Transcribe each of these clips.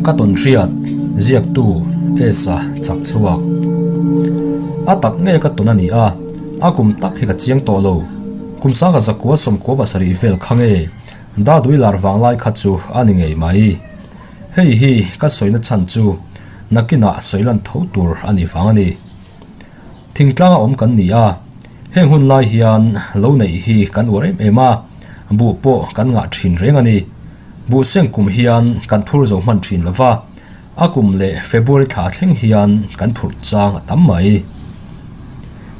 Ka tawn hriat, ziaktu Esa chak chhuak. A tak nge ka tawn a ni a, a kum tak hi ka chiang tawh lo. Kum sangha zakua sawmkua pasarih vel kha nge Dadui lar vang lai kha chu a ni ngei mai. Hei hi ka sawina chhan chu nakinah sawi lan tho tur a nih vang a ni. Thingtlanga awm kan ni a, heng hun lai hian lo neih hi kan uar em em a, buh pawh kan ngah thin reng a ni. Buh seng kum hian kan phur zo hman thin lo va, a kum leh February thla thleng hian kan phurh chang a tam mai.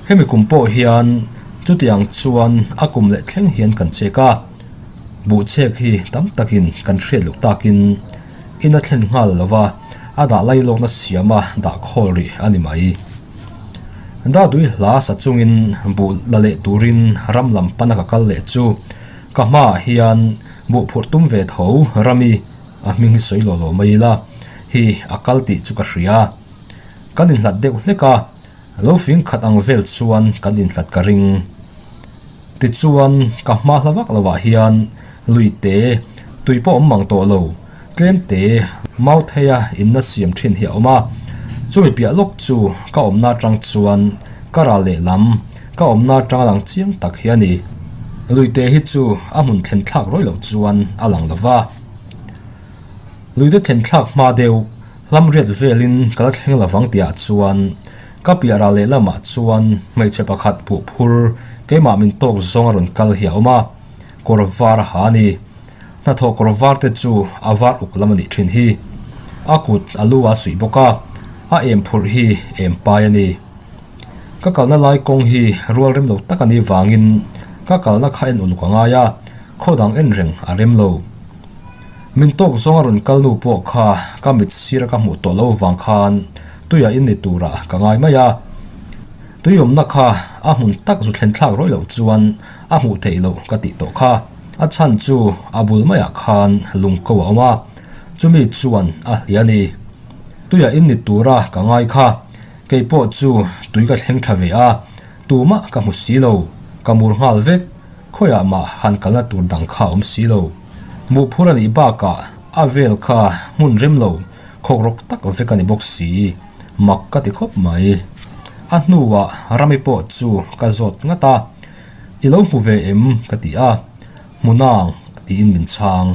Hemi kum pawh hian chutiang chuan a kum leh thleng hian kan chek a, buh chek hi tam takin kan hriat loh takin in a thlen nghal lo va, a dah lailawkna siama dah khawl rih a ni mai. Dadui hla sa chungin buh la leh turin ram lam pana ka kal leh chu ka hmaah hian buh phurh tum ve tho Rami a hming hi sawi lawh lawh mai ila hi a kal tih chu ka hria. Kan inhlat deuh hlek a, lo fing khat ang vel chuan kan inhlat ka ring. Tichuan ka hma hla vak lovah hian lui te tui pawh awm mang tawh lo, tlem te mau theia inna siam thin hi a awm a. Chumi piah lawk chu ka awmna atang chuan ka ral lehlam ka awmna atanga lang chiang tak hi a ni. Lui te hi chu a hmun thlen thlak rawih loh chuan a lang lo va. Lui te thlen thlak hma deuh hlam riat velin ka la thleng lovang tihah chuan Ka piah ral lehlamah chuan hmeichhe pakhat buh phur keimah min tawk zawng a rawn kal hi a awm a, kawr var a ha a ni. Hnathawh kawr var te chu a var uk lam a nih thin hi. A kut a lu a suih bawk a, a em phurh hi em pai a ni. Ka kalna lai kawng hi rual rem lo tak a nih vangin ka kalna kha en uluk a ngai a, khaw dang en reng a rem lo. Min tawk zawng a rawn kal nu pawh kha ka mit sir a ka hmuh tawh lo vang khan tuiah in ni turah ka ngai mai a. Tui awmna kha a hmun tak zu thlen thlak rawih loh chuan a hmuh theih loh ka tih tawh kha. A chhan chu a bul maiah khan lung ko a awm a, chumi chuan a hliah a ni. Tuiah in ni tura ka ngai kha kei pawh chu tui ka thleng tha ve a, tumah ka hmu si lo, ka mur nghal vek. Khawiah mah han kalna tur dang kha a awm si lo. Muhphur a nih bakah a vel kha hmun rem lo khawk rawk tak vek a ni bawk si. Mak ka ti khawp mai. A hnuah Rami pawh chu ka zawt ngat a, I lo hmu ve em? ka ti a, Hmu nang tiin min chhang.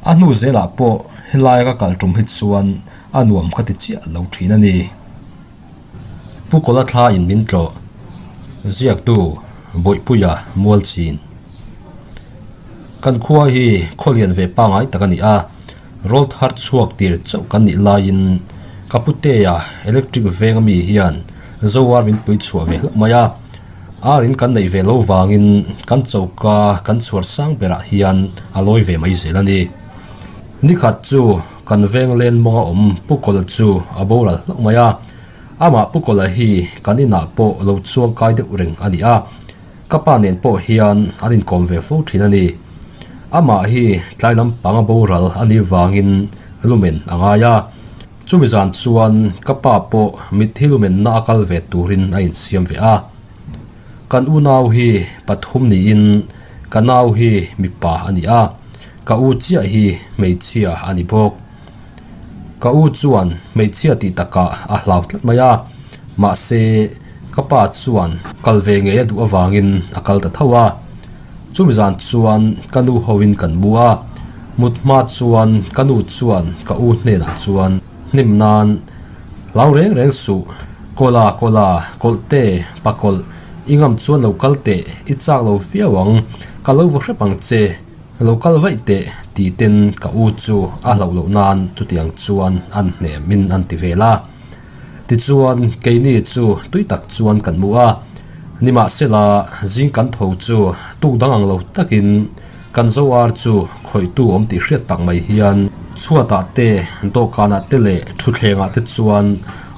A hnu zelah pawh helaia ka kal tum hi chuan a nuam ka ti chiah lo thin a ni. Pu Kawla thla in min tlawh ziaktu Bawihpuia Mualchin. Kan khua hi khaw lian ve pangai tak a ni a, road har chhuak tir chauh kan nih laiin ka putea electric veng ami hian Zoar min pui chhuah ve hlauh mai a, ar in kan neih ve lo vangin kan choka kan chhuar sang berah hian a lawi ve mai zel a ni. Nikhat chu Kan veng len mawnga awm Pu Kawla chu a boral hlauh mai a, amah Pu Kawla hi kan inah pawh lo chuang kai deuh reng a ni a, ka pa nen pawh hian an inkawm ve fo thin a ni. Amah hi tlai lampang a boral a nih vangin lumen a ngai a, chumi zan chuan ka pa pawh mitthi lumenna a kal ve turin a insiam ve a. Kan unau hi pathum niin ka nau hi mipa a ni a. Ka u chiah hi hmeichhia a ni bawk. Ka u chuan hmeichhia tih takah a hlau tlat mai a, mahse ka pa chuan kal ve ngei a duh avangin a kal ta tho a. Chumi zan chuan ka nu hoin kan mu a, mut hma chuan ka nu chuan ka u hnenah chuan hnim nan hlau reng reng suh, Kawla kawla, kawlhte, pakawlh, i ngam chuan lo kal teh, i chak lo viau ang, ka lo vaw hrep ang che. Lo kal vaih teh tih ten ka u chu a hlauh loh nan chutiang chuan an hnem in an ti vel a. Tichuan keini chu tui tak chuan kan mu a, nimahsela zing kan tho chu tuk dang ang lo takin kan zoar chu khawihtu awm tih hriat tak mai hian chhuatah te, dawhkanah te leh thutthlengah te chuan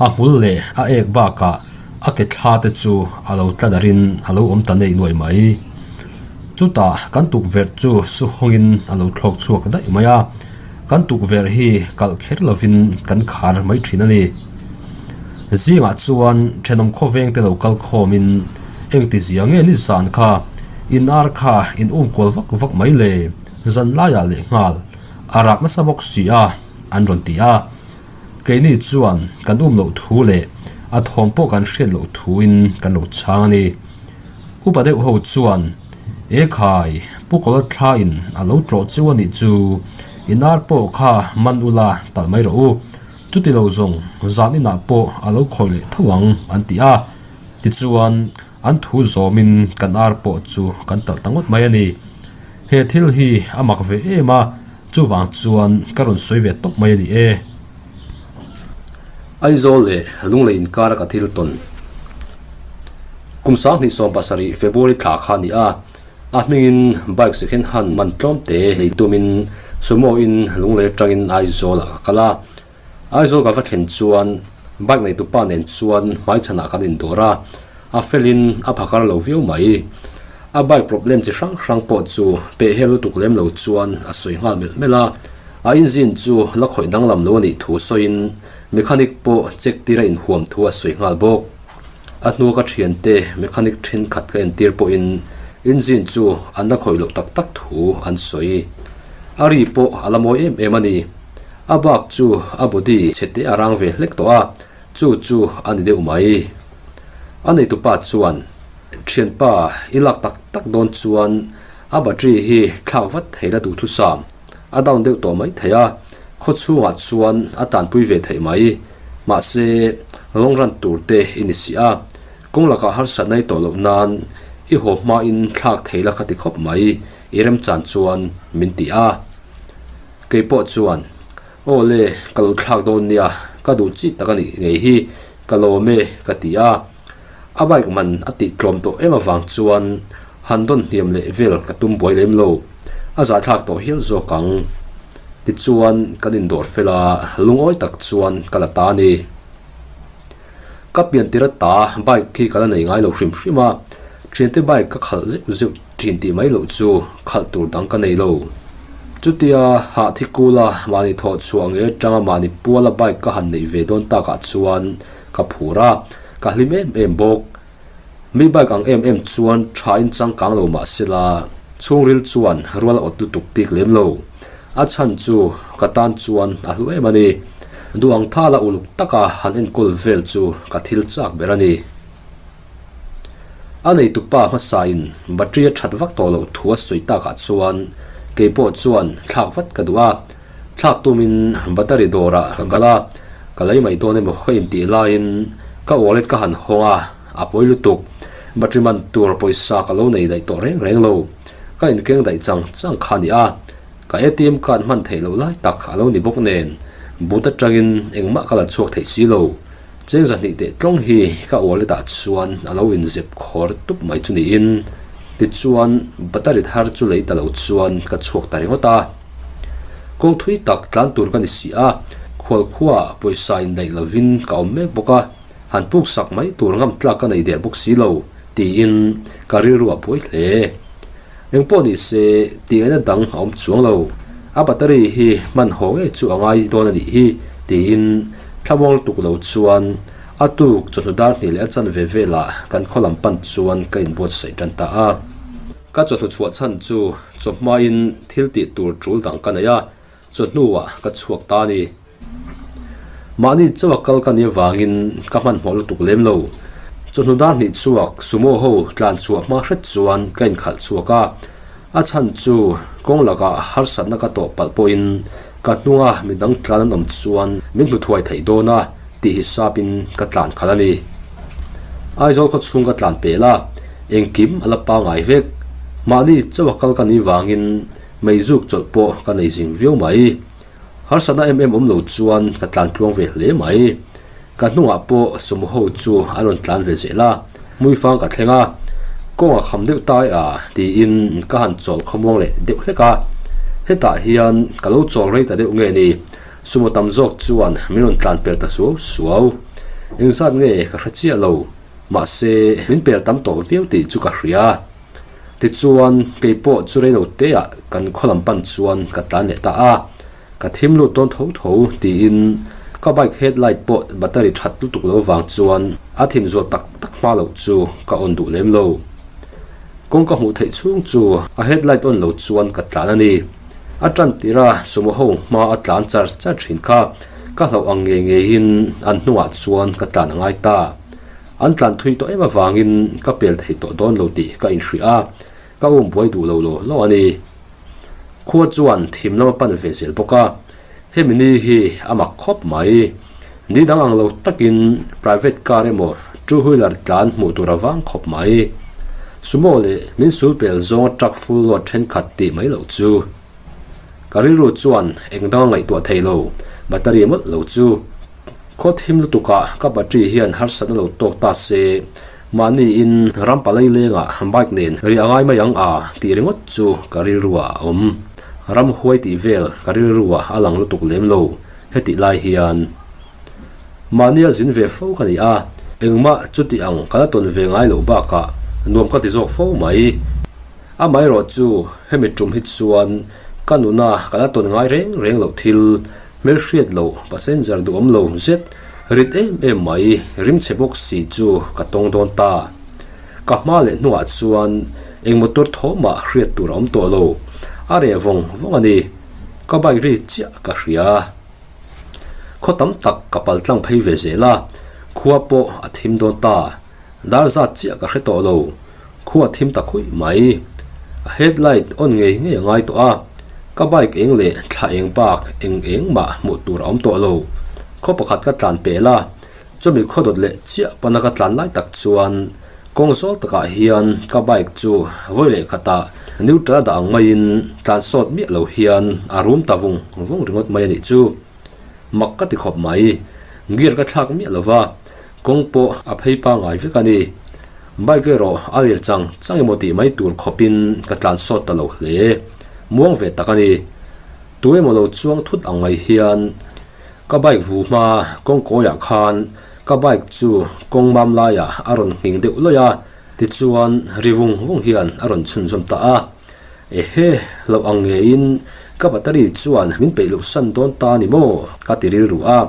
a hmul leh a ek bakah a ke thla te chu a lo tla darin a lo awm ta neih nuaih mai. Chutah kan tukverh chu su hawngin a lo thlawk chhuak daih mai a, kan tukverh hi kalh kher lovin kan khar mai thin a ni. Zingah chuan thenawm khawveng te lo kal khawmin engti zia nge ni zan kha in ar kha in um kual vak vak mai le, zan laiah leh nghal a rak nasa bawk si a. an rawn ti a. Keini chuan kan um loh thu leh a thawm pawh kan hriat loh thuin kan lo chhang a ni. Upa deuh ho chuan, E khai, Pu Kawla thlain a lo tlawh cheu a nih chu, in ar pawh kha man ula talh mai rawh u. Chuti lo zawng zan inah pawh a lo khawi leh tho ang an ti a. Tichuan, an thu zawmin kan ar pawh chu kan talh ta ngawt mai a ni. He thil hi a mak ve em a, chuvang chuan ka rawn sawi ve tawp mai a ni e. Aizawl leh Lunglei inkara ka thil tawn. Kum 2017 February thla kha a ni a, a hmingin bike second hand man tlawm te nei tumin Sumo in Lunglei atangin Aizawl ah ka kal a. Aizawl ka va thlen chuan bike neitupa nen chuan hmaichhanah kan indawr a, a felin a phakar lo viau mai. A bike problem chi hrang hrang pawh chu pehhel lutuk lem lo chuan a sawi nghal melh melh a, a engine chu la khawih danglam lo a nih thu sawiin mechanic pawh check tir a inhuam thu a sawi nghal bawk. A hnua ka thiante mechanic thenkhat ka entir pawhin engine chu an la khawih loh tak tak thu an sawi. A ri pawh a la mawi em em a ni. A bak chu a body chhe te a rang ve hlek tawh a, chu chu a ni deuh mai. A neitupa chuan, Thianpa, i lak tak tak dawn chuan a battery hi thlak vat thei la duhthusam, a down deuh tawh mai thei a, khaw chhungah chuan a tanpui ve theih mai. Mahse, long run tur te i ni si a, kawng lakah harsatna i tawh loh nan i haw hmain thlak thei la ka ti khawp mai, i remchan chuan min ti a. Kei pawh chuan, Aw le, ka lo thlak dawn nia, ka duh chi tak a nih ngei hi, ka lawm e, ka ti a. A bike man a tih tlawm tawh em avang chuan han dawn hniam leh vel ka tum buai lem lo, a zahthlak tawh hial zawk ang. Tichuan, kan indawr fel a, lungawi tak chuan ka la ta a ni. Ka pian tir ata bike khi ka la nei ngai lo hrim hrim a, thiante bike ka khalh zeuh zeuh thin tih mai loh chu khalh tur dang ka nei lo. Chutia hah thi kula mahni thawh chhuah ngei atanga mahni puala bike ka han neih ve dawn takah chuan ka phur a, ka hlim em em bawk. Mi bike ang em em chuan tha in changkang lo mah sela chhungril chuan rual a awt lutuk bik lem lo. A chhan chu ka tan chuan a hlu em a ni. Duh ang thala uluk taka han enkawl vel chu ka thil chak ber a ni. A neitupa hmasain battery a that vak tawh loh thu a sawi takah chuan keipawh chuan thlak vat ka duh a. Thlak tumin battery dawrah ka kal a, ka lei mai dawn emaw ka intih laiin ka wallet ka han hawng a, a pawi lutuk. Battery man tur pawisa ka lo nei daih tawh reng reng lo. Ka inkeng daih chang chang kha a ni a, ka ATM card hman theih loh lai tak a lo ni bawk nen but atangin engmah ka la chhuak theih si lo. Cheng zahnih teh tlawng hi ka wallet ah chuan a lo inzep khawr tup mai chu niin tichuan battery thar chu lei ta lo chuan ka chhuak ta ringawt a. Kawng thui tak tlan tur ka ni si a, khualkhuaah pawisa indaih lovin ka awm mek bawk a, han puk sak mai tur ngam tlak ka nei der bawk si lo tiin ka rilru a buai hle. Engpawh ni se tih ngaihna dang a awm chuang lo, a battery hi hman haw ngei chu a ngai dawn a nih hi tiin thlamuang lutuk lo chuan a tuk chawhnu dar hnih leh a chanve velah kan khaw lam pan chuan ka inbuatsaih tan ta a. Ka chawhnu chhuah chhan chu chawhmain thil tih tur tul dang ka nei a, chawhnuah ka chhuak ta a ni. Mahni chauha kal ka nih avangin ka hmanhmawh lutuk lem lo. Chawhnu dar hnih chhuak sumo ho tlan chhuah hma hret chuan ka inkhalh chhuak a, a chhan chu kawng lakah harsatna ka tawh palh pawhin ka hnunga midang tlan an awm chuan min hmu thuai theih dawn a tih hisapin ka tlan khalh a ni. Aizawl khaw chhung ka tlan pel a, engkim a la pangai vek. Mahni chauha kal ka nih vangin meizuk chawlh pawh ka nei zing viau mai. Harsatna em em awm lo chuan ka tlan tluang ve hle mai. Ka hnungah pawh sumo ho chu an rawn tlan ve zel a, hmuifang ka thleng a, kawng a kham deuh tai a tiin ka han chawl khawmuang leh deuh hlek a. Hetah hian ka lo chawl rei ta deuh nge ni, sumo tam zawk chuan min rawn tlan per ta suau suau. Engzat nge ka hre chiah lo, mahse min per tam tawh viau tih chu ka hria. Tichuan, kei pawh chu rei lo teah kan khaw lam pan chuan ka tlan leh ta a, ka thim lut dawn tho tho tiin ka bike headlight pawh battery that lutuk lo vang chuan a thim zual tak tak hma loh chu ka on duh lem lo. Kawng ka hmuh theih chhung chu a headlight on lo chuan ka tlan a ni. A tan tirh a sumo ho hma a tlan char char thin kha ka hlauh ang ngei ngeiin an hnungah chuan ka tlan a ngai ta. An tlan thui tawh em avangin ka pel thei tawh dawn lo tih ka inhria a, ka um buai duh lo law law a ni. Khua chuan thim lam a pan ve zel bawk a, hemi ni hi a mak khawp mai. Ni dang ang lo takin private car emaw two wheeler tlan hmuh tur a vang khawp mai. Sumo leh min sul pel zawnga truck full load thenkhat tih mai loh chu. Ka rilru chuan eng dang a ngaihtuah thei lo, battery mawlh lo chu. Khaw thim lutukah ka battery hian harsatna lo tawk ta se, mahniin ram palai lengah bike nen ri a ngai mai ang a tih ringawt chu ka rilruah a awm. Ram huai tih vel ka rilruah a lang lutuk lem lo hetih lai hian. Mahnia zin ve fo ka ni a, engmah chuti ang ka la tawn ve ngai loh bakah nuam ka ti zawk fo mai. Amaherawh chu hemi tum hi chuan ka nuna ka la tawn ngai reng reng loh thil hmelhriat loh passenger duhawm lo zet rit em em mai rimchhe bawk si chu ka tawng dawn ta. Ka hma leh hnungah chuan eng motor thawmah hriat tur a awm tawh lo, a reh vawng vawng a ni. Ka bike ri chiah ka hria. Khaw tam tak ka pal tlang phei ve zel a, khua pawh a thim dawn ta. Dar zat chiah ka hre tawh lo, khua thim ta khuih mai. A headlight on ngei ngei a ngai tawh a, ka bike eng leh thla eng bak eng eng mah hmuh tur a awm tawh lo. Khaw pakhat ka tlan pel a, chumi khaw dawt leh chiah pana ka tlan lai tak chuan kawng zawl takah hian ka bike chu vawi leh khatah neutral dah ang maiin tlan sawt miah lo hian a rum ta vung vung ringawt mai a nih chu. Mak ka ti khawp mai, gear ka thlak miah lo va, Kawng pawh a phei pangngai vek a ni. Bike erawh a lir chang chang emaw tih mai tur khawpin ka tlan sawt ta lo hle. Muang ve tak a ni. Tu emaw lo chuang thut ang mai hian ka bike vu hma kawng kawiah khan ka bike chu kawng mam laiah a rawn nghing deuh lawih a, tichuan ri vung vung hian a rawn chhunzawm ta a. Ehe, loh ang ngeiin ka battery chuan min peih loh san dawn ta ni maw? ka ti rilru a.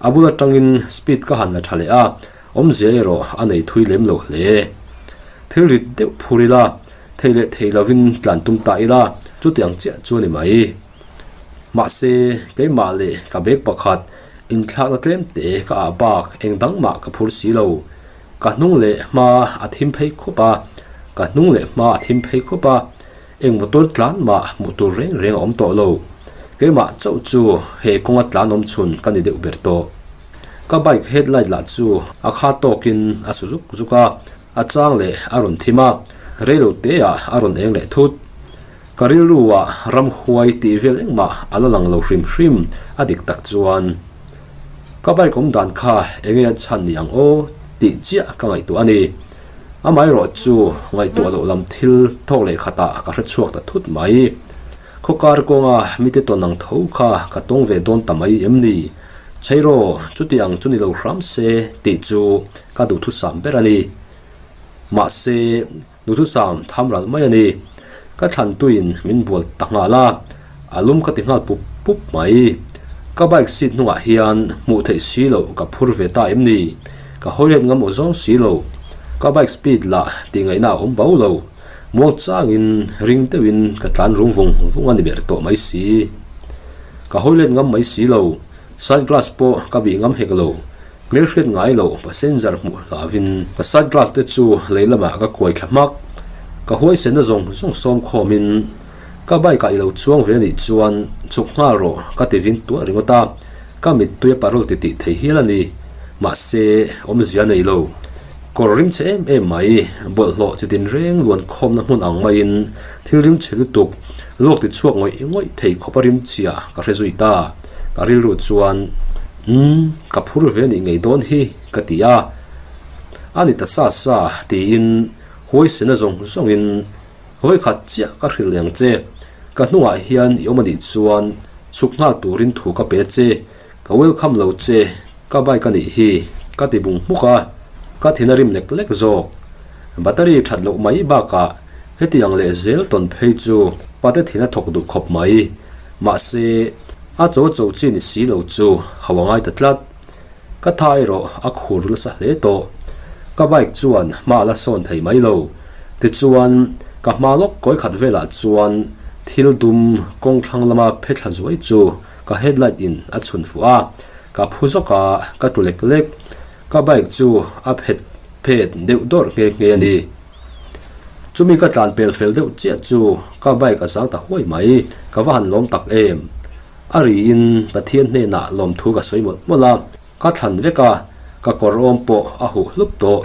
A bul atangin speed ka han la tha leh a, awmzia erawh a nei thui lem lo hle. Thil rit deuh phur ila, thei leh thei lovin tlan tum ta ila, chutiang chiah chu a ni mai. Mahse, keimah leh ka bag pakhat inthlakna tlem te ka ah bak eng dang mah ka phur si lo. Ka hnung leh hma a thim phei khup a, ka hnung leh hma a thim phei khup a, eng motor tlan mah hmuh tur reng reng a awm tawh lo. Keimah chauh chu he kawnga tlan awm chhun ka ni deuh ber tawh. Ka bike headlight lah chu a kha tawkin a su zuk zuk a, a chang leh a rawn thim a, reilo teah a rawn eng leh thut. Ka rilruah ramhuai tih vel engmah a la lang lo hrim hrim a dik tak chuan. Ka bike awm dan kha enge a chhan ni ang aw tih chiah ka ngaihtuah a ni. Amaherawh chu ngaihtuah loh lam thil thawk leh khatah ka hre chhuak ta thut mai. Khawkar kawnga mite tawn ang tho kha ka tawng ve dawn ta mai em ni? Chheiraw, chuti ang chu ni lo hram se tih chu ka duhthusam ber a ni. Mahse. Duhthusam tham ral mai a ni. Ka thlan tuiin min bual ta nghal a, a lum ka ti nghal pup pup mai. Ka bike seat hnungah hian hmuh theih si loh ka phur ve ta em ni? Ka hawi let ngam aw zawng si lo. Ka bike speed lah tih ngaihna a awm bo lo. Muang changin ring deuhin ka tlan rum vung vung a ni ber tawh mai si. Ka hawi let ngam mai si lo. Side glass pawh ka bih ngam hek lo. Hmelhriat ngai lo passenger hmuh hlavin ka side glass te chu lei lamah ka kuai thla hmak. Ka huaisenna zawng zawng sawm khawmin ka bike ah i lo chuang ve anih chuan chuk nghal rawh ka ti vin tuah ringawt a, ka mittui a parol ti tih thei hial a ni. Mahse, awmzia nei lo. Kawr rimchhe em em mai, bawlhhlawh chi tin reng luan khawmna hmun ang maiin thil rimchhe lutuk luak ti chhuak ngawih ngawih thei khawpa rimchhia ka hre zui ta. Ka rilru chuan, Umm, ka phur ve nih ngei dawn hi, ka ti a. A ni ta sa sa, tiin huaisena zawng zawngin vawikhat chiah ka hrilh leh ang che. Ka hnungah hian i awm a nih chuan chhuk nghal turin thu ka pe che. Ka welcome lo che, ka bike a nih hi, ka ti bung hmuk a. Ka thin a rim lek lek zawk. Battery that loh mai bakah hetiang leh zel tawn phei chu pate thin a thawk duh khawp mai. Mahse, a cho cho chi ni si lo chu hau a ngai ta tlat. Ka tha erawh a khur nasa hle tawh. Ka bike chuan hma a la sawn thei mai lo. Tichuan, ka hma lawk kawi khat velah chuan. Thil dum kawng thlang lama phe thla zuai chu ka headlight in a chhun fuh a, ka phu zawk a, ka tlu lek lek. Ka bike chu a phet phet deuh dawrh nghe nghe a ni. Chumi ka tlan pel fel deuh chiah chu ka bike a zang ta huai mai, ka va han lawm tak em. A riin Pathian hnenah lawmthu ka sawi mawlh mawlh a. Ka thlan vek a, ka kawr awm pawh a huh hlup tawh.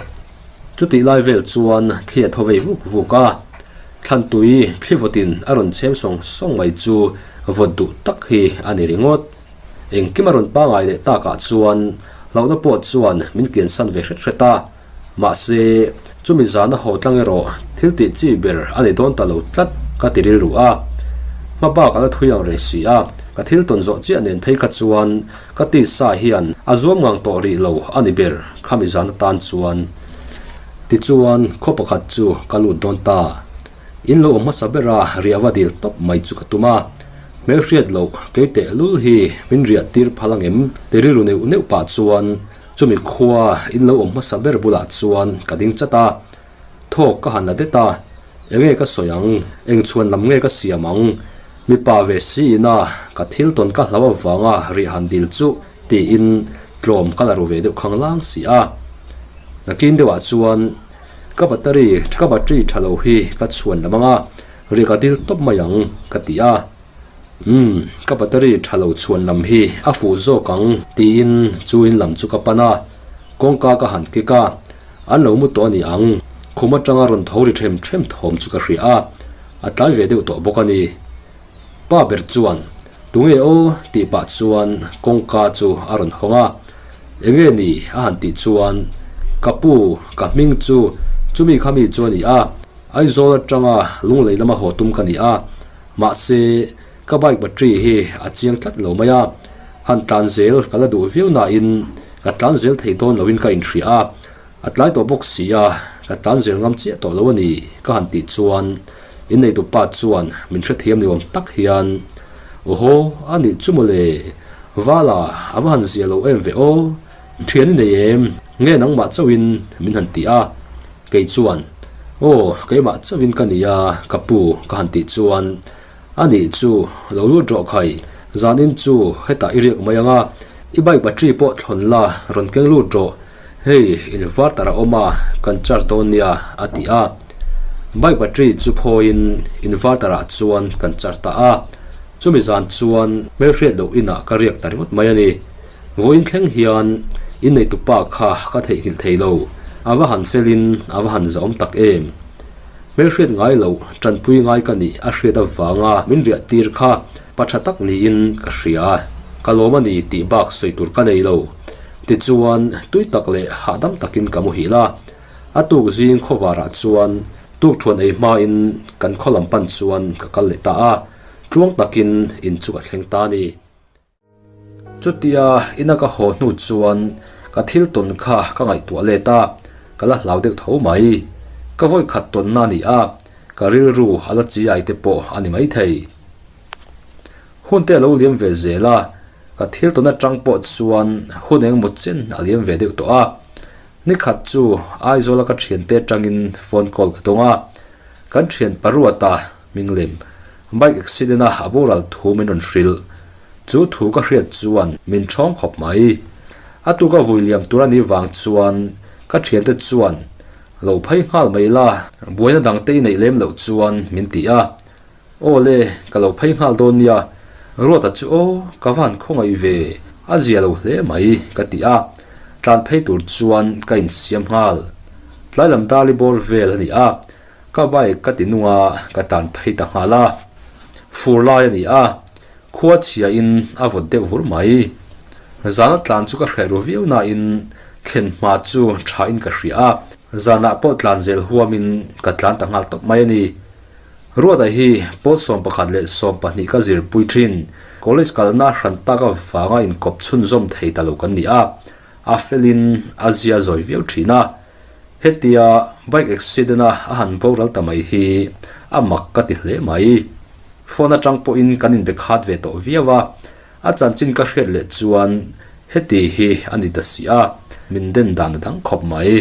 Chutih lai vel chuan thli a thaw vei vuk vuk a, thlan tui thli vawtin a rawn chhem sawng sawng mai chu vawt duh tak hi a ni ringawt. Engkim a rawn pangai leh takah chuan hlauhna pawh chuan min kiansan ve hret hret a. Mahse, chumi zana haw tlang erawh thil tih chi ber a ni dawn ta lo tlat ka ti rilru a. Hma bak a la thui ang reng si a, ka thil tawn zawh chiah nen phei kha chuan ka tisa hian a zuam ngang tawh rih lo a ni ber khami zan atan chuan. Tichuan, khaw pakhat chu ka lut dawn ta. In lo awm hmasa bera riah va dil tawp mai chu ka tum a. Hmelhriat loh kei teh lul hi min riah tir phal angem ti rilru neuh neuh pah chuan Chumi khua in lo awm hmasa ber bulah chuan ka ding chat a, thawk ka han la det a, enge ka sawi ang, eng chhuan lam nge ka siam ang, mipa ve si ina ka thil tawn ka hlau avanga rih han dil chu tiin tlawm ka la ru ve deuh khang lang si a. Nakin deuhah chuan ka battery ka battery tha lo hi ka chhuan lam anga rih ka dil tawp mai ang ka ti a. Umm, ka battery tha lo chhuan lam hi a fuh zawk ang tiin chu in lam chu ka pan a, kawngka ka han kik a, an lo mu tawh a ni ang, khum atanga rawn tho ri them them thawm chu ka hria a, a tlai ve deuh tawh bawk a ni. Pa ber chuan, Tunge aw? tih pah chuan kawngka chu a rawn hawng a, Enge ni? a han tih chuan, Ka pu, ka hming chu chumi khami chu a ni a, Aizawl atanga Lunglei lama haw tum ka ni a, Mahse, ka bike battery hi a chiang tlat lo mai a, han tlan zel ka la duh viau nain ka tlan zel thei dawn loin ka inhria a, a tlai tawh bawk si a, ka tlan zel ngam chiah tawh lo a ni ka han tih chuan inneitu pa chuan min hrethiam ni awm tak hian Awhaw, a nih chu mawle, Vala a va han zia lo em ve aw, thian i nei em, nge nangmah chauhin min han ti a. Kei chuan, Aw, keimah chauhin ka nia, ka pu, ka han tih chuan, A nih chu, lo lut rawh khai, zanin chu hetah i riak mai ang a, i bike battery pawh thlawn la, rawn keng lut rawh, hei inverter a awm a, kan charge dawn nia, a ti a. Bike battery chu phawiin inverter ah chuan kan charge ta a, chumi zan chuan hmelhriat loh inah ka riak ta ringawt mai a ni. Vawiin thleng hian inneitu pa kha ka theihnghilh thei lo, a va han felin a va han zahawm tak em. Hmelhriat ngai loh tanpui ngai ka nih a hriat avanga min riah tir kha pa tha tak niin ka hria, ka lawm a ni tih bak sawi tur ka nei lo. Tichuan tui tak leh hahdam takin ka muhil a, a tuk zing khawvarah chuan tukthuan ei hmain kan khaw lam pan chuan ka kal leh ta a, tluang takin in chu ka thleng ta a ni. Chutia ina ka haw hnu chuan ka thil tawn kha ka ngaihtuah let a, ka la hlau deuh tho mai. Ka vawi khat tawnna a ni a, ka rilru a la chi ai te pawh a ni maithei. Hun te a lo liam ve zel a, ka thil tawn atang pawh chuan hun engemaw chen a liam ve deuh tawh a. Nikhat chu Aizawla ka thiante atangin phone call ka dawng a, kan thian Paruata Minglem bike accident a a boral thu min rawn hrilh. Chu thu ka hriat chuan min ṭhawng khawp mai. A tuka vui liam tur a nih vang chuan ka ṭhiante chuan lo phei nghal mai la, buaina dangte i neih lem loh chuan min ti a. Aw le, ka lo phei nghal dawn nia, Ruata chu aw, ka van khawngaih ve, a zia lo hle mai ka ti a. Tlan phei tur chuan ka insiam nghal. Tlai lam dali bawr vel a ni a, Ka bike ka ti nung a, ka tan phei ta nghal a. Fur lai a ni a, khua chhia in a vawt deuh vur mai. Zana tlan chu ka hreh ru viau nain thlen hma chu tha in ka hria a, zanah pawh tlan zel huam in ka tlan ta nghal tawp mai a ni. Ruata hi pawl 11 leh 12 ka zirpui thin, college kalna hran tak avanga inkawp chhunzawm thei ta lo kan ni a, a felin a zia zawi viau thin a. Hetia bike accident a a han boral ta mai hi a mak ka ti hle mai. Phone atang pawhin kan inbe khat ve tawh viau a, a chanchin ka hriat leh chuan heti hi a ni ta si a, min den dan a dang khawp mai.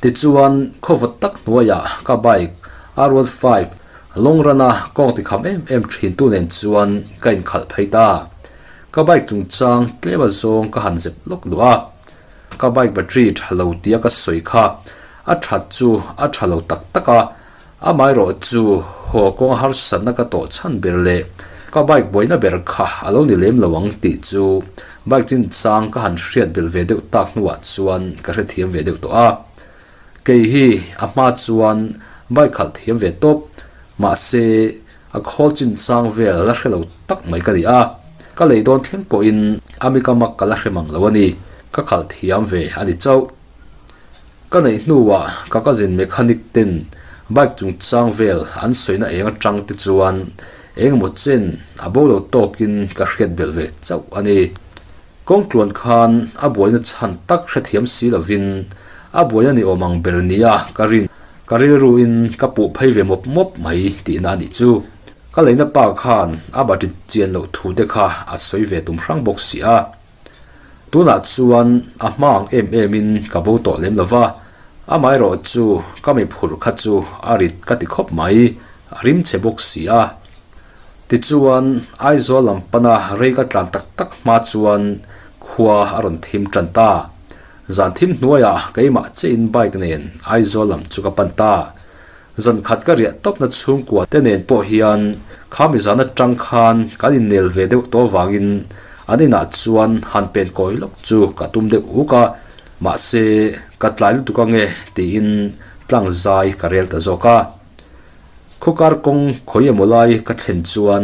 Tichuan khawvawt tak hnuaiah ka bike R one five. Long run a kawng tikham em em thintu nen chuan ka inkhalh phei ta. Ka bike chungchang tlem a zawng ka han zep lawk duh a. Ka bike battery tha lo tia ka sawi kha a that chu a tha lo tak tak a, amaherawh chu haw kawnga harsatna ka tawh chhan ber leh ka bike buaina ber kha a lo ni lem lo ang tih chu bike chinchang ka han hriat belh ve deuh tak hnuah chuan ka hrethiam ve deuh tawh a. Kei hi a hma chuan bike khalh thiam ve tawp, mahse a khawl chinchang vel la hre lo tak mai ka ni a, ka lei dawn thleng pawhin a mika mak ka la hre mang lo a ni, ka khalh thiam ve a ni chauh. Ka neih hnuah ka cousin mechanic ten bike chungchang vel an sawina eng atang te chuan engemaw chen a bo lo tawkin ka hriat belh ve chauh a ni. Kawngtluan khan a buaina chhan tak hrethiam si lovin a buaina ni awm ang ber nia ka rin. Ka rilruin ka puh phei ve mawp mawp mai tihna a nih chu. Ka leina pa khan a battery chian loh thu te kha a sawi ve tum hrang bawk si a. Tunah chuan a hma ang em emin ka bo tawh lem lova, amaherawh chu ka mi phurh kha chu a rit ka ti khawp mai, a rim chhe bawk si a. Tichuan, Aizawl lam pana rei ka tlan tak tak hma chuan khua a rawn thim tan ta. Zan thim hnuaiah keimah chiahin bike nen Aizawl lam chu ka pan ta. Zan khat ka riah tawpna chhungkua te nen pawh hian khami zan atang khan kan innel ve deuh tawh vangin an inah chuan han pen kawi lawk chu ka tum deuh uk a, mahse ka tlai lutuk ange tiin tlang zai ka rel ta zawk a. Khawkar kawng khawi emaw lai ka thlen chuan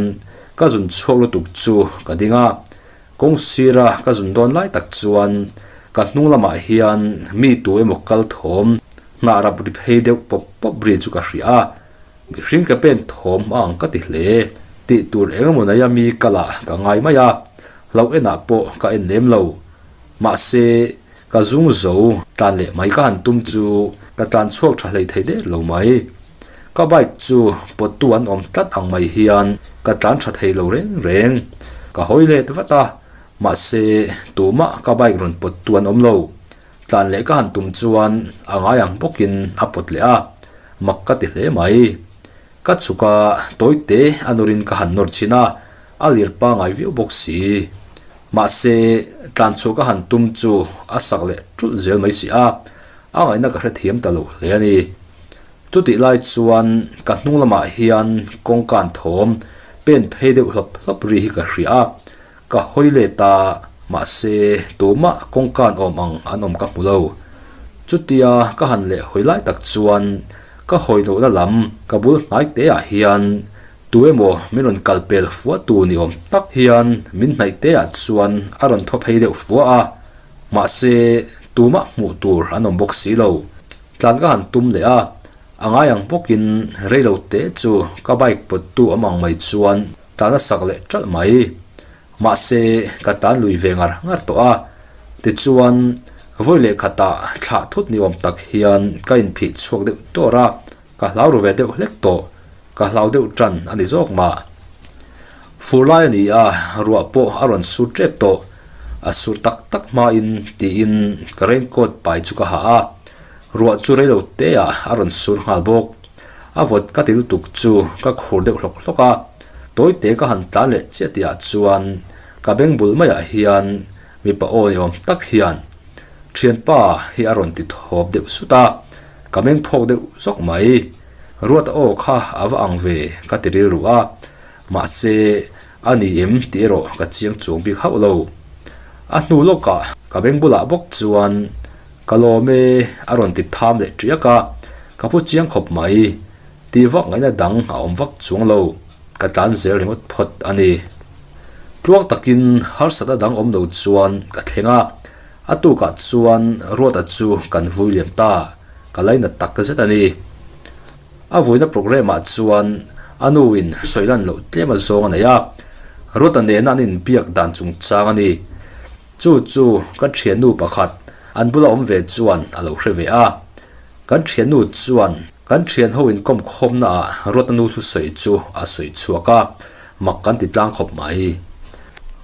ka zun chhuak lutuk chu ka ding a, kawng sira ka zun dawn lai tak chuan ka hnung lamah hian mi tu emaw kal thawm hnah rap ri phei deuh pawp pawp ri chu ka hria a, mihring ke pen thawm a ang ka ti hle. Tih tur eng emaw neia mi kalah ka ngai mai a, hlauh enah pawh ka en lem lo. Mahse, ka zung zo tlan leh mai ka han tum chu ka tlan chhuak tha hlei thei der lo mai. Ka bike chu pawttu an awm tlat ang mai hian ka tlan tha thei lo reng reng. Ka hawi let vat a, mahse tumah ka bike rawn pawttu an awm lo. Tlan leh ka han tum chuan a ngai ang bawkin a pawt leh a, mak ka ti hle mai. Ka chhuk a, tawi te a nawrin ka han nawr chhin a, a lir pangai viau bawk si. Mahse, tlan chhuah ka han tum chu a sak leh ṭulh zel mai si a, a ngaihna ka hrethiam ta lo hle a ni. Chutih lai chuan ka hnung lamah hian kawngkan thawm pen phei deuh hlawp hlawp ri hi ka hria a, ka hawi let a, mahse tumah kawngkan awm ang an awm ka hmu lo. Chutia ka han leh hawi lai tak chuan ka hawi lohna lam ka bul hnai te ah hian tu emaw min rawn kal pel fua tu ni awm tak hian min hnaih te ah chuan a rawn thaw phei deuh fua a, mahse tumah hmuh tur an awm bawk si lo. Tlan ka han tum leh a, a ngai ang bawkin rei lo te chu ka bike pawttu awm ang mai chuan tlan a sak leh ṭalh mai. Mahse, ka tlan lui ve ngar ngar tawh a, tichuan vawi leh khatah thlah thut ni awm tak hian ka inphih chhuak deuh tawr a, ka hlau ru ve deuh hlek tawh, ka hlau deuh ṭan a ni zawk mah. Fur lai a ni a, ruah pawh a rawn sur ṭep tawh, a sur tak tak hmain tiin ka raincoat pai chu ka ha a, ruah chu reilo te ah a rawn sur nghal bawk. A vawt ka ti lutuk chu ka khur deuh hlawk hlawk a, tawite ka han tlan leh chiah tih ah chuan ka beng bul maiah hian mipa aw ni awm tak hian thianpa hi a rawn ti thawp deuh sut a, ka meng phawk deuh zawk mai. Ruata aw kha a va ang ve ka ti rilru a, mahse a ni em tih erawh ka chiang chuang bik hauh lo. A hnu lawkah ka beng bulah bawk chuan ka lawm e a rawn ti tham leh tiak a, ka phu chiang khawp mai. Tih vak ngaihna dang a awm vak chuang lo, ka tlan zel ringawt phawt a ni. Tluang takin harsatna dang awm lo chuan ka thleng a, a tukah chuan Ruata chu kan vui liam ta. Ka lainat tak zet a ni. A vuina programme ah chuan a nu in sawi lan loh tlem a zawng a nei a, Ruata nena an inbiak dan chungchang a ni. Chu chu ka thiannu pakhat an bula awm ve chuan a lo hre ve a. Kan thiannu chuan kan thian ho inkawm khawmna ah Ruata nu thusawi chu a sawi chhuak a, mak kan ti tlang khawp mai.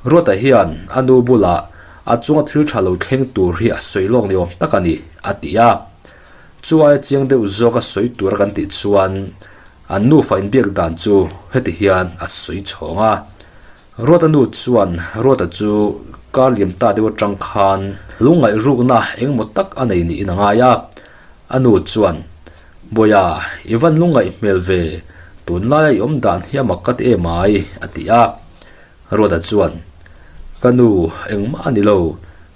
Ruata hian a nu bulah a chunga thil tha lo thleng tur hi a sawi lawk ni awm tak a ni, a ti a. Chu aia chiang deuh zawk a sawi tur a kan tih chuan An nufa inbiak dan chu heti hian a sawi chhawng a. Ruata nu chuan Ruata chu kar liam ta deuh atang khan lungngaih rukna engemaw tak a nei niin a ngai a. A nu chuan, Bawiha, i van lungngaih hmel ve, tunlaia i awm dan hi a mak ka ti em ai, a ti a. Ruata chuan, Ka nu, engmah a ni lo,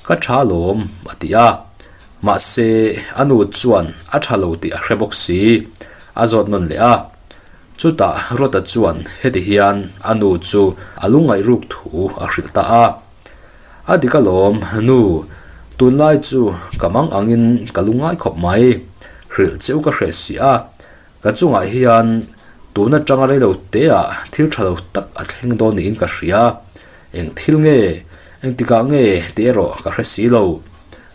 ka tha alawm, a ti a. Mahse, a nu chuan a tha lo tih a hre bawk si, a zawt nawn leh a. Chutah Ruata chuan heti hian a nu chu a lungngaih ruk thu a hrilh ta a. A dik alawm, nu, tunlai chu ka mang angin ka lungngai khawp mai, hrilh cheu ka hreh si a. Ka chungah hian tun atanga rei lo teah thil tha lo tak a thleng dawn niin ka hria. Eng thil nge, engtikah nge tih erawh ka hre si lo.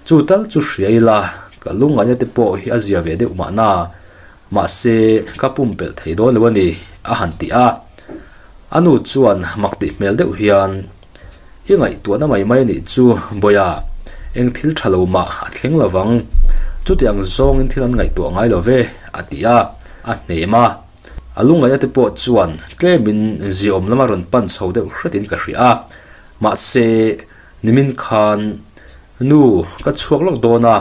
Chu tal chu hria ila, ka lungngaihna te pawh hi a zia ve deuh mahna. Mahse, ka pumpelh thei dawn lo a ni, a han ti a. A nu chuan mak tih hmel deuh hian, I ngaihtuahna mai mai a nih chu, Bawiha, eng thil tha lo mah a thleng lo vang. Chutiang zawngin thil an ngaihtuah ngai lo ve, a ti a, a hnem a. A lungngaihna te pawh chuan tlemin ziaawm lama rawn pan chho deuh hretin ka hria a. Mahse, nimin khan, Nu, ka chhuak lawk dawn a,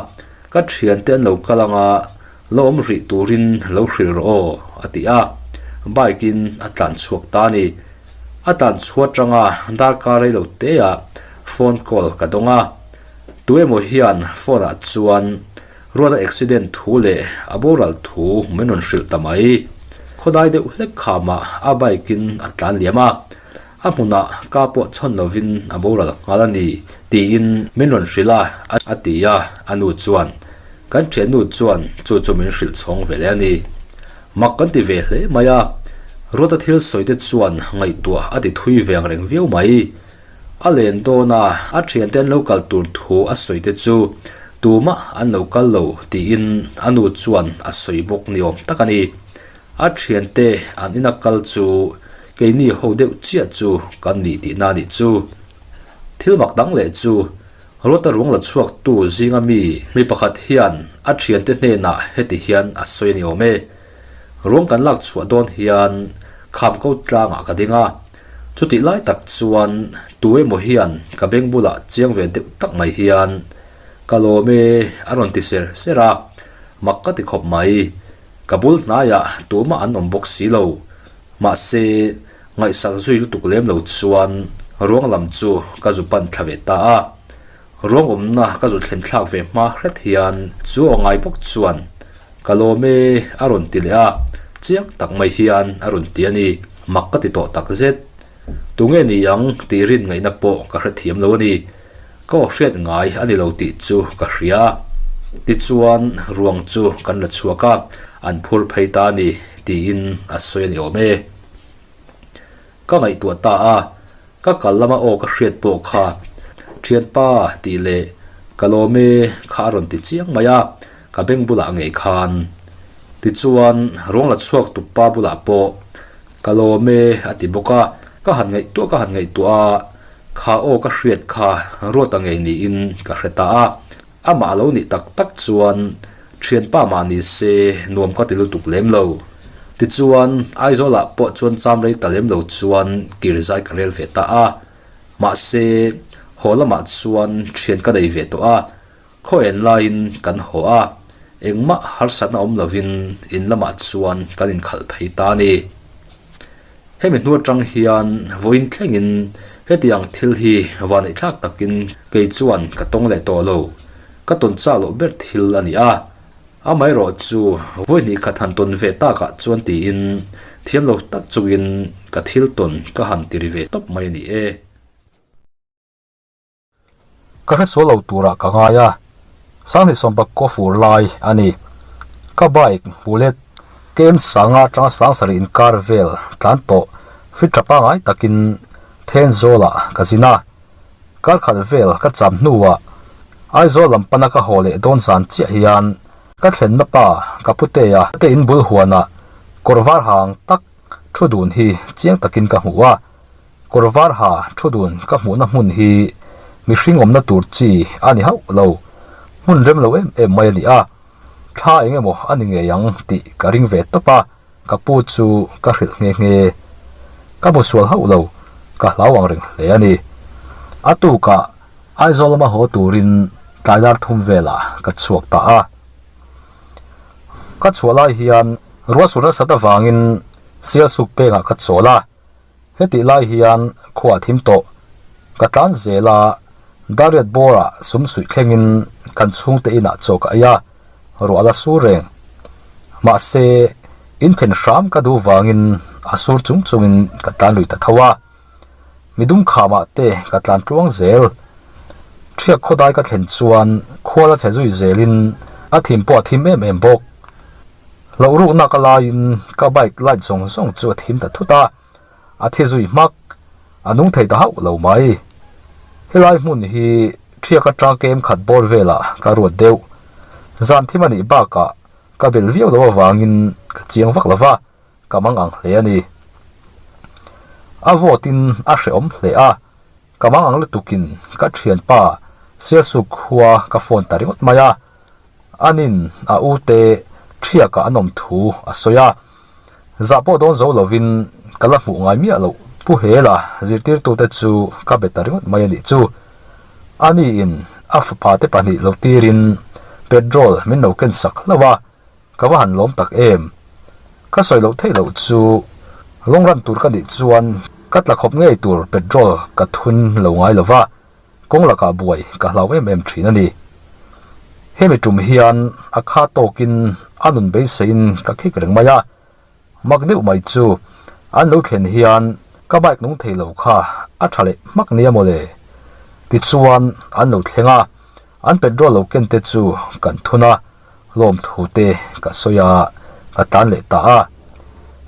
ka thiante an lo kal anga lo awm rih turin lo hrilh rawh aw, a ti a. Bike-in a tlan chhuak ta a ni. A tlan chhuat ranga darkar rei lo teah phone call ka dawng a. Tu emaw hian phone ah chuan Ruata accident thu leh a boral thu min rawn hrilh ta mai. Khawdai deuh hlek khamah a bike in a tlan liam a, a hmunah ka pawh chhawn lovin a boral nghal a ni tiin min rawn hrilh a, a ti a, a nu chuan kan thiannu chuan chu chu min hrilh chhawng ve leh a ni. Mak kan ti ve hle mai a, Ruata thil sawi te chuan ngaihtuah a ti thui veng reng viau mai. A len dawn a, a thiante an lo kal tur thu a sawi te chu tumah an lo kal lo tiin a nu chuan a sawi bawk ni awm tak a ni. A thiante an ina kal chu keini ho deuh chiah chu kan nih tihna a nih chu. Thil mak dang leh chu Ruata ruang la chhuaktu zinga mi mi pakhat hian a thiante hnenah heti hian a sawi a ni awm e. Ruang kan lak chhuah dawn hian kham ko tlangah ka ding a, chutih lai tak chuan tu emaw hian ka beng bulah chiang ve deuh tak mai hian ka lawm e a rawn ti ser ser a, mak ka ti khawp mai. Ka bul hnaiah tumah an awm bawk si lo. Mahse, Ngaihsak zui lutuk lem lo chuan ruang lam chu ka zu pan thla ve ta a. Ruang awmna ka zu thlen thlak ve hma hret hian chu aw ngai bawk chuan ka lawm e a rawn ti leh a, chiang tak mai hian a rawn ti a ni. Mak ka ti tawh tak zet. Tunge ni ang tih rin ngaihna pawh ka hrethiam lo a ni. Ka aw hriat ngai a ni lo tih chu ka hria. Tichuan ruang chu kan la chhuak a, an phur phei ta a ni tiin a sawi a ni awm e. Ka ngaihtuah ta a, ka kal lama aw ka hriat pawh kha thianpa tih leh ka lawm e kha a rawn ti chiang mai a, ka beng bulah ngei khan. Tichuan ruang la chhuak tup pa bulah pawh ka lawm e a ti bawk a, ka han ngaihtuah ka han ngaihtuah a, kha aw ka hriat kha Ruata ngei niin ka hre ta a. Amah lo nih tak tak chuan thianpa mah ni se nuam ka ti lutuk lem lo. Tichuan, Aizawlah pawh chuan cham rei ta lem lo chuan kir zai ka rel ve ta a. Mahse, haw lamah chuan thian ka nei ve tawh a, khaw en laiin kan haw a, engmah harsatna awm lovin in lamah chuan kan inkhalh phei ta a ni. Hemi hnu atang hian vawiin thlengin hetiang thil hi vaneihthlak takin kei chuan ka tawng leh tawh lo. Ka tawn chak loh ber thil a ni a. Amaherawh chu vawi hnih khat han tawn ve takah chuan tiin thiam lo tak chungin ka thil tawn ka han ti ri ve tawp mai a ni e. Ka hre sual lo turah ka ngai a, Sanghnih sawmpak kaw fur lai a ni. Ka bike bullet KM sanga atanga sangsarih inkar vel tlan tawh fit tha pangai takin Thenzawl-ah ka zin a. Kar khat vel ka cham hnuah Aizawl lam pana ka haw leh dawn zan chiah hian ka thlenna pa ka putea te in bul huanah kawr var hang tak thu dun hi chiang takin ka hmu a. Kawr var ha thu dun ka hmuhna hmun hi mihring awmna tur chi a ni hauh lo. Hmun rem lo em em mai a ni a, thla eng emaw a ni ngei ang tih ka ring ve tawp a. Ka pu chu ka hrilh nghe nghe. Ka hmu sual hauh lo, ka hlau ang reng hle a ni. A tukah Aizawl lama haw turin tlai dar thum velah ka chhuak ta a. Ka chhuah lai hian ruahsur nasat avangin Sialsuk pengah ka chawl a. Hetih lai hian khua a thim tawh. Ka tlan zel a, Dariat bawrah sum suih thlengin kan chhungte inah chaw ka ei a, ruah la sur reng. Mahse, inthen hram ka duh vangin a sur chung chungin ka tlan lui ta tho a. Midum khamah te ka tlan tluang zel. Thiak khawdai ka thlen chuan khua la chhe zui zelin a thim pawh a thim em em bawk. Loh rukna ka laiin ka bike light zawng zawng chu a thim ta thut a, a thi zui hmak, a nung thei ta hauh lo mai. Helai hmun hi thiak atang kem khat bawr velah ka ruat deuh. Zan thim a nih bakah ka bel viau lo avangin ka chiang vak lo va, ka mang ang hle a ni. A vawtin a hrehawm hle a, ka mang ang lutukin ka thianpa Sialsuk khua ka phone ta ringawt mai a. Anin a ute thiakah an awm thu a sawi a, zah pawh dawn zo lovin ka la hmuh ngai miah loh. Pu Hela zirtirtute chu ka be ta ringawt mai a nih chu. Aniin a fapa te pahnih lo tirin petrol min lo ken sak hlauh a, ka va han lawm tak em. Ka sawi loh theih loh chu lawng ran tur ka nih chuan ka tla khawp ngei tur petrol ka thun lo ngai lo va. Kawng lakah buai ka hlau em em thin a ni. Hemi tum hian a kha tawkin a nun beiseiin ka khik reng mai a, mak deuh mai chu an lo thlen hian ka bike nung thei lo kha a tha leh hmak nia mawle. Tichuan an lo thleng a, an petrol lo ken te chu kan thun a, lawmthu te ka sawi a, ka tlan leh ta a.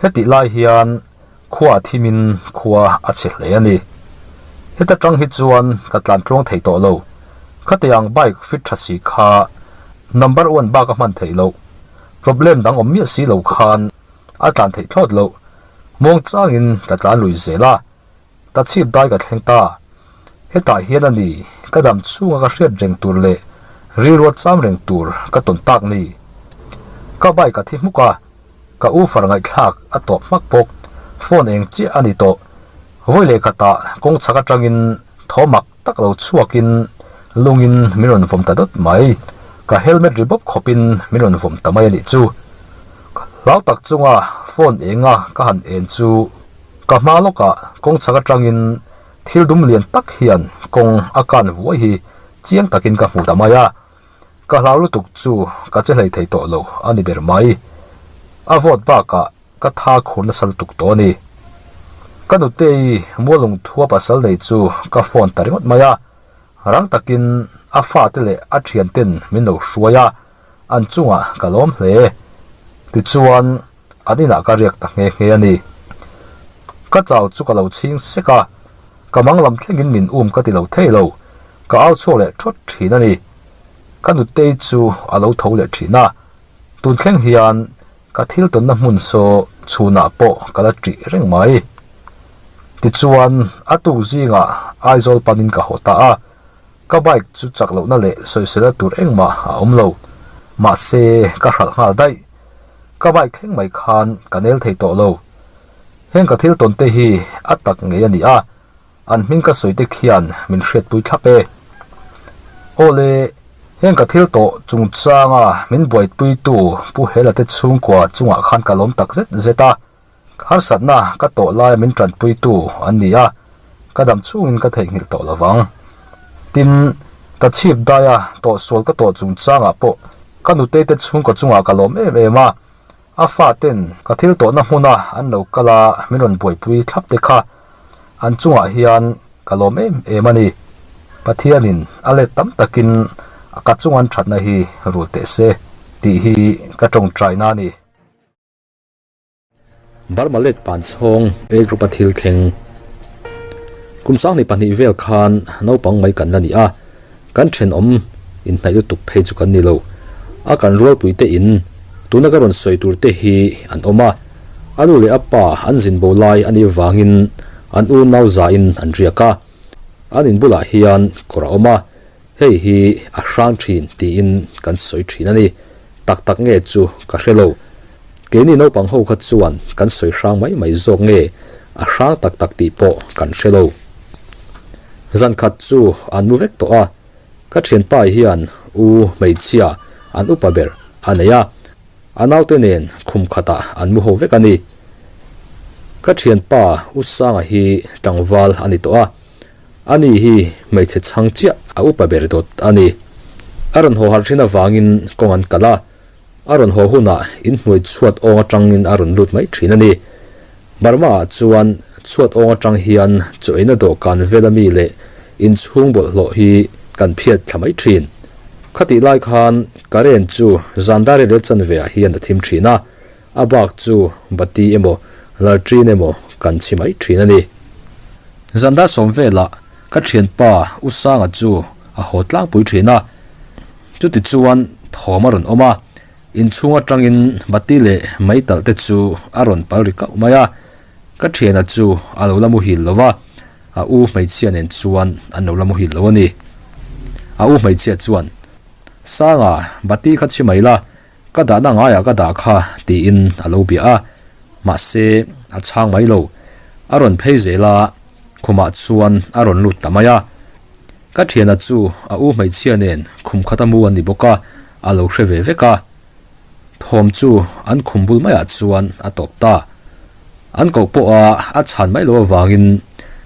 Hetih lai hian Khua a thimin khua a chhe hle a ni. Heta tang hi chuan ka tlan tluang thei tawh lo. Khatiang bike fit tha si kha number one bak a hman theih loh. Problem dang awm miah si lo khan a tlan theih thlawt loh. Muang changin ka tlan lui zel a, ta chhip dai ka thleng ta. Hetah hian a ni ka dam chhunga ka hriat reng tur leh rilruat cham reng tur ka tawn tak ni. Ka bike a thi hmuk a. Ka u far ngaihthlak a tawp hmak bawk. Phone eng chiah a ni tawh. Vawi leh khatah kawng chhak atangin thaw mak tak lo chhuakin lungin min rawn vawm ta dawt mai. Ka helmet ri bawp khawpin min rawn vawm ta mai a nih chu. Hlau tak chunga phone enga ka han en chu ka hma lawkah kawng chhak atangin thil dum lian tak hian kawng a kan vuai hi chiang takin ka hmu ta mai a. Ka hlau lutuk chu ka che hlei thei tawh lo a ni ber mai. A vawt bakah ka tha khur nasa lutuk tawh a ni. Ka nutei mualung thua pasal nei chu ka phone ta ringawt mai a, rang takin a fate leh a thianten min lo hruai a, an chungah ka lawm hle. Tichuan an inah ka riak ta nghe nghe a ni. Ka chau chu ka lo chhing sek a, ka mang lam thlengin min um ka ti lo thei lo. Ka au chhuak leh thawt thin a ni. Ka nutei chu a lo tho leh thin a, tun thleng hian ka thil tawnna hmun saw chhunah pawh ka la ṭih reng mai. Tichuan, a tuk zingah Aizawl panin ka haw ta a, ka bike chu chak lohna leh sawisela tur engmah a awm lo. Mahse, ka hralh nghal daih. Ka bike thleng mai khan ka nel thei tawh lo. Heng ka thil tawnte hi a tak ngei a ni a. An hming ka sawi te khian min hriatpui thlap e. Awle, heng ka thil tawh chungchanga min buaipuitu Pu Hela te chhungkua chungah khan ka lawm tak zet zet a. Harsatna ka tawh laia min tanpuitu an ni a, ka dam chungin ka theihnghilh tawh lovang. Tin, ta chhip daia tawhsual ka tawh chungchangah pawh ka nutei te chhungkaw chungah ka lawm em em a. A faten ka thil tawhna hmuna an lo kal a min rawn buaipui thlap te kha an chungah hian ka lawm em em a ni. Pathianin a let tam takin ka chungan thatna hi rul teh se tih hi ka tawngtaina a ni. Burma let pan chhawng A group a thil thleng kum sang ni pahnih vel khan naupang mai kan la ni a, kan thenawm inhnaih lutuk phei chu kan ni lo. A kan rualpui te in tuna ka rawn sawi tur te hi an awm a, a nu leh a pa an zin bo lai a nih vangin an unau zain an riak a, an in bulah hian kawr a awm a, hei hi a hrang thin tiin kan sawi thin a ni. Tak tak nge chu ka hre lo. Keini naupang ho kha chuan kan sawi hrang mai mai zawk nge a hrang tak tak tih pawh kan hre lo. Zan khat chu an mu vek tawh a, ka thianpa hian u hmeichhia an upa ber a nei a, a naute nen khum khatah an mu ho vek a ni. Ka thianpa U Sanga hi tlangval a ni tawh a, ani hi hmeichhe chhang chiah a upa ber dawt a ni. A rawn haw harh thin avangin kawng an kalh a, A rawn haw hunah inhnuai chhuat awng atangin a rawn lut mai thin a ni. Burma ah chuan chhuat awng atang hian chaw eina dawhkan vel ami leh inchhung bawlhhlawh hi kan phiat thla mai thin. Khatih lai khan current chu zan dar rel chanve ah hian a thim thin a, a bak chu bati emaw lalṭin emaw kan chhi mai thin a ni. Zan dar sawm velah ka thianpa U Sanga chu a haw tlangpui thin a. Chutichuan thawm a rawn awm a, inchhung atangin bati leh meitalh te chu a rawn pal ri kauh mai a, ka thiana chu a lo la muhil lo va, a u hmeichhia nen chuan an lo la muhil lo a ni. A u hmeichhia chuan, Sanga, bati kha chhi mai la, ka dahna ngaiah ka dah kha tiin a lo bia a, mahse a chhang mai lo. A rawn phei zel a, khumah chuan a rawn lut ta mai a. Ka thiana chu a u hmeichhia nen khum khat a mu an ni bawk a, a lo hre ve vek a. Thawm chu an khum bul maiah chuan a tawp ta. An koh pawh a a chhan mai lo avangin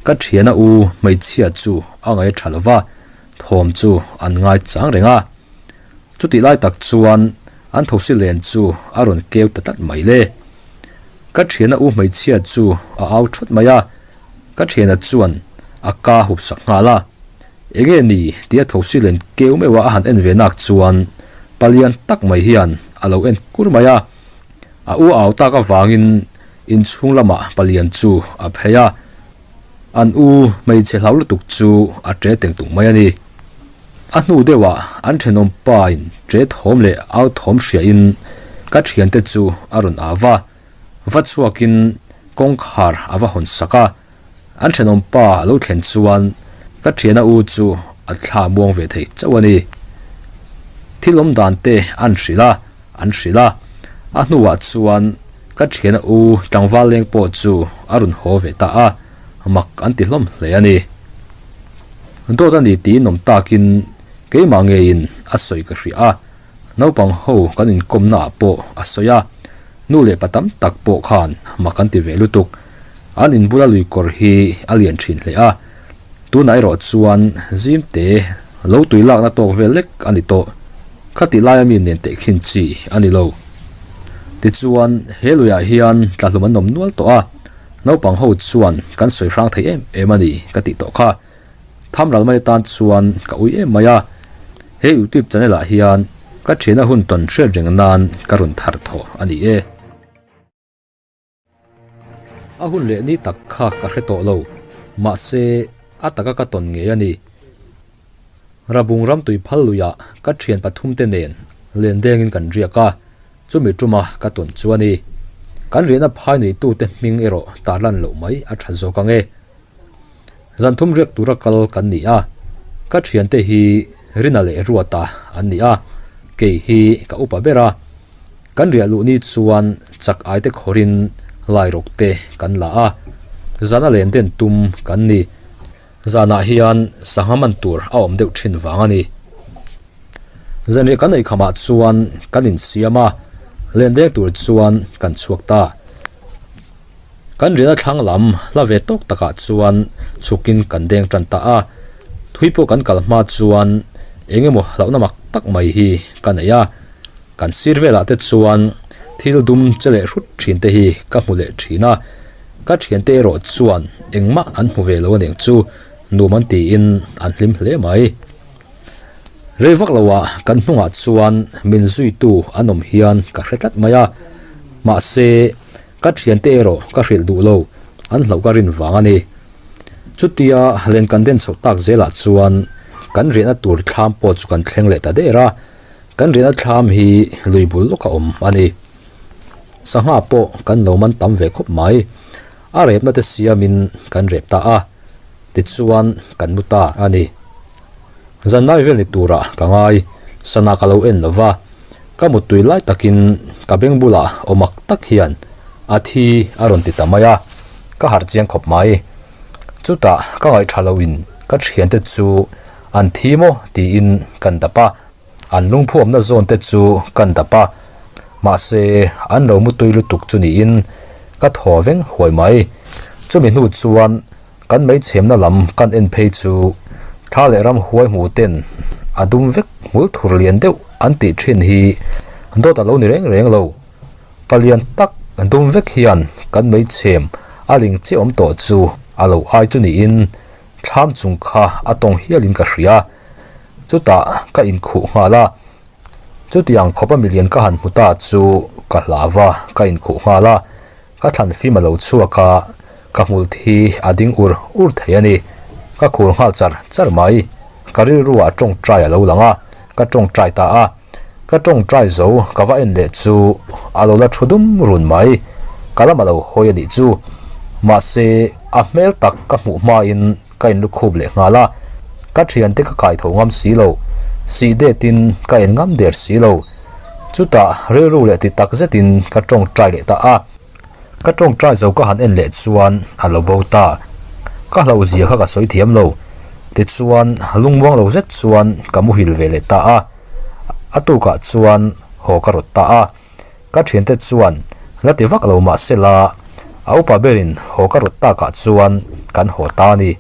ka thiana u hmeichhia chu a ngaih a tha lo va, thawm chu an ngai chang reng a. Chutih lai tak chuan an thosi len chu a rawn keu ta tlat mai le. Ka thiana u hmeichhia chu a au thawt mai a. Ka thiana chuan a ka hup sak nghal a, Enge ni? tia thosi len keu meuh a a han en ve nak chuan palian tak mai hian a lo en kur mai a. A u au tak avangin inchhung lamah palian chu a phei a, an u hmeichhe hlau lutuk chu a ṭe teng tung mai a ni. A hnu deuhah an thenawm pain ṭe thawm leh au thawm hriain ka thiante chu a rawn au va. Va chhuakin kawngkhar a va hawn sak a, an thenawm pa a lo thlen chuan ka thiana u chu a thla muang ve thei chauh a ni. Thil awm dan te an hrilh a, an hrilh a, a hnuah chuan ka thiana u tlangval leng pawh chu a rawn haw ve ta a, mak an ti hlawm hle a ni. Dawt a ni tiin awm takin keimah ngeiin a sawi ka hria a. Naupang ho kan inkawmna ah pawh a sawi a, nu leh pa tam tak pawh khan mak an ti ve lutuk. An inbula lui kawr hi a lian thin hle a, tunah erawh chuan zim te lo tui lakna tawk vel lek a ni tawh. Khatih laia mi nen tehkhin chi a ni lo. Tichuan he luiah hian tlahlum an awm nual tawh a, naupang ho chuan kan sawi hrang thei em em a ni ka tih tawh kha. Tham ral mai atan chuan ka ui em mai a, he youtube channel ah hian ka thiana hun tawn hriat reng nan ka rawn thar thawh a ni e. A hun leh ni tak kha ka hre tawh lo, mahse a taka ka tawn ngei a ni. Rabung ram tui phal luiah ka thian pathum te nen len dengin kan riak a, chumi tuma ka tawn chu a ni. Kan riahna phai neitute hming erawh tarlan loh mai a tha zawk ang e. Zan thum riak tura kal kan ni a, ka thiante hi Rina leh Ruata an ni a, kei hi ka upa ber a. Kan riah luh ni chuan chak ai te khawrin lai rawk te kan la a, zana len den tum kan ni. Zanah hian sangha man tur a awm deuh thin vang a ni. Zanriah kan eikhamah chuan kan insiam a, len deng tur chuan kan chhuak ta. Kan riahna thlang lam hla ve tawk takah chuan chhukin kan deng tan ta a, thui pawh kan kal hma chuan eng emaw hlauhna mak tak mai hi ka nei a, kan sir velah te chuan thil dum che leh hrut thin te hi ka hmu leh thin a, ka thiante erawh chuan engmah an hmu ve lo aniang chu nuam an tiin an hlim hle mai. Rei vak loah kan hnungah chuan min zuitu an awm hian ka hre tlat mai a, mahse Ka thiante erawh ka hrilh duh lo, an hlauh ka rin vang a ni. Chutia len kan den chhoh tak zelah chuan kan riahna tur thlam pawh chu kan thleng leh ta der a, kan riahna thlam hi lui bul lawk a awm a ni. Sangha pawh kan lo man tam ve khawp mai, a repna te siamin kan rep ta a, tichuan kan mu ta a ni. Zanlai vel ni turah ka ngai, sana ka lo en lo va. Ka muttui lai takin ka beng bulah aw mak tak hian a thi a rawn ti ta mai a, ka harh chiang khawp mai. Chutah ka ngaihṭha loin ka ṭhiante chu an thi maw tiin kan dap a, an lungphuamna zawn te chu kan dap a, mahse an lo mutui lutuk chu niin ka thaw veng huai mai. Chumi hnu chuan Kan meichhemna lam kan en phei chu thla leh ramhuai hmu ten a dum vek hmul thur lian deuh an tih thin hi dawt a lo ni reng reng lo. Palian tak dum vek hian kan meichhem a ling chiah awm tawh chu a lo ai chu niin thlam chung kha a tawng hialin ka hria. Chutah ka inkhuh nghal a, chutiang khawpa milian ka han hmu ta chu ka hlau a, ka inkhuh nghal a. Ka thlan fim a lo chhuak a, ka hmul thi a ding ur ur thei a ni. Ka khur nghal char char mai. Ka rilruah tawngtai a lo lang a, ka tawngtai ta a. Ka tawngtai zo ka va en leh chu a lo la thu dum run mai. Ka lam a lo hawi a nih chu. Mahse, a hmel tak ka hmuh hmain ka inlukhup leh nghal a. Ka thiante ka kai tho ngam si lo. Sih detin ka en ngam der si lo. Chutah rilru leh ti tak zetin ka tawngtai leh ta a, ka tawngtai zo ka han en leh chuan a lo bo ta. Ka hlauhzia kha ka sawi thiam lo. Tichuan lungmuang lo zet chuan ka muhil ve leh ta a, a tukah chuan haw ka rawt ta a. Ka thiante chuan la ti vak lo mah sela a upa berin haw ka rawt takah chuan kan haw ta a ni.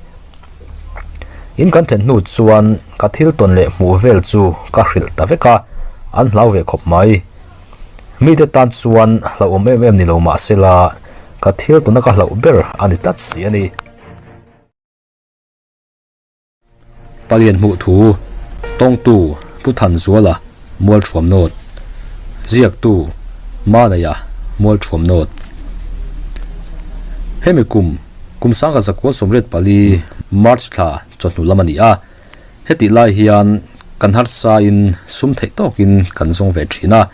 In kan thlen hnu chuan ka thil tawn leh hmuh vel chu ka hrilh ta vek a, an hlau ve khawp mai. Mite tan chuan hlauhawm em em ni lo mah sela ka thil tawna ka hlauh ber a ni tlat si a ni. Palian hmuh thu, Tawngtu Pu Thanzuala, Mualthuam Nawt, Ziaktu Manaia, Mualthuam Nawt. Hemi kum, kum sangha zakua 84 March thla chawhnu lam a ni a, hetih lai hian kan harsain sum theih tawkin kan zawng ve thin a,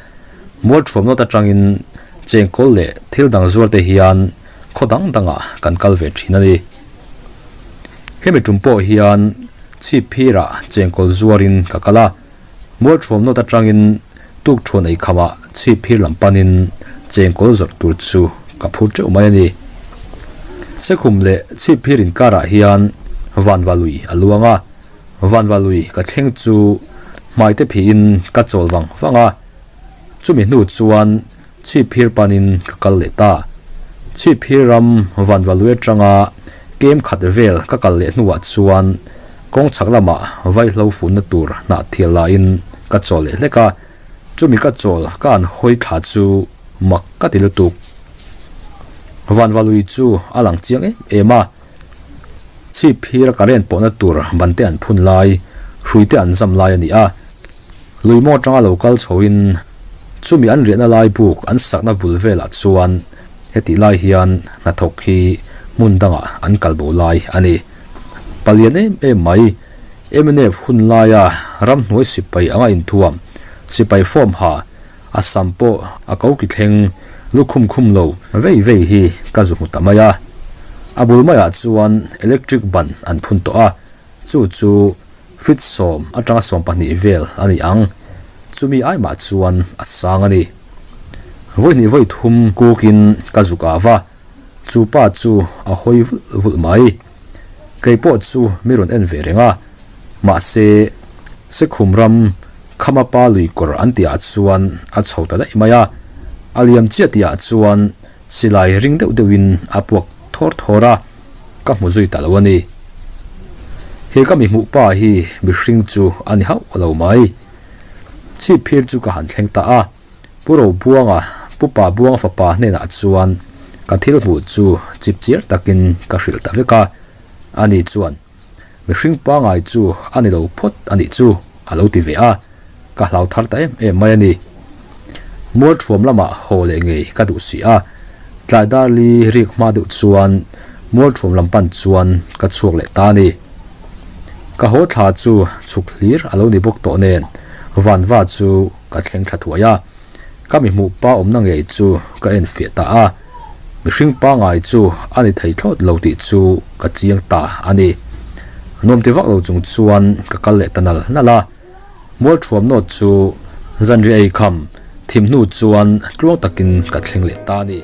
Mualthuam Nawt atangin chengkawl leh thil dang zuar te hian khaw dang dangah kan kal ve thin a ni. Hemi tum pawh hian chhip phirah chengkawl zuarin ka kal a, Mualthuam nawt atangin tukthuan ei khamah chhip phir lam panin chengkawl zawrh tur chu ka phur teuh mai a ni. Sekhum leh chhip phir inkarah hian Vanva lui a luang a, Vanva lui ka thleng chu hmaite phihin ka chawl vang vang a, chumi hnu chuan Chhipphir panin ka kal leh ta. Chhipphir ram Vanvalui atanga kem khat vel ka kal leh hnuah chuan kawng chhak lamah vaihlo funna tur hnah thial laiin ka chawl leh hlek a, chumi ka chawl ka an hawi thla chu mak ka ti lutuk. Vanvalui chu a lang chiang em em a, Chhipphira current pawhna tur ban te an phun lai, hrui te an zam lai a ni a. Lui maw atanga lo kal chhoin chumi an riahna lai buk an sakna bul velah chuan hetih lai hian hnathawk hi hmun dangah an kal bo lai a ni. Palian em em mai, mnf hun laia ramhnuai sipai anga inthuam, sipai form ha, a sam pawh a ko ki thleng lukhum khum lo vei vei hi ka zu hmu ta mai a. A bul maiah chuan electric ban an phun tawh a, chu chu Feet sawm atanga 12 vel a ni ang. Chumi ai mah chuan a sang a ni. Vawihnih vawi thum kukin ka zuk au va, chu pa chu a hawi vulh vulh mai. Kei pawh chu mi rawn en ve reng a, mahse Sekhum ram Khamapa lui kawr an tihah chuan a chho ta daih mai a, a liam chiah tihah chuan Silai ring deuh deuhin a puak thawr thawr a, ka hmu zui ta lo a ni. He ka mi hmuh pa hi mihring chu a ni hauh lo mai. Chhip phir chu ka han thleng ta a, Pu Robuanga, Pu Pa Buanga fapa hnenah chuan ka thil hmuh chu chip chiar takin ka hrilh ta vek a, ani chuan, Mihring pangai chu a ni lo phawt a nih chu, a lo ti ve a, ka hlau thar ta em em mai a ni. Mualthuam lamah haw leh ngei ka duh si a, tlai dar li rik hma deuh chuan Mualthuam lam pan chuan ka chhuak leh ta a ni. Ka haw thla chu chhuk hlir a lo ni bawk tawh nen Vanva chu ka thleng thla thuai a. Ka mi hmuh pa awmna ngei chu ka en fiah ta a, mihring pangai chu a ni thei thlawt lo tih chu ka chiang ta a ni. Nuam ti vak lo chung chuan ka kal leh ta nal nal a, Mualthuam nawt chu Zanriah eikham thim hnu chuan tluang takin ka thleng leh ta a ni.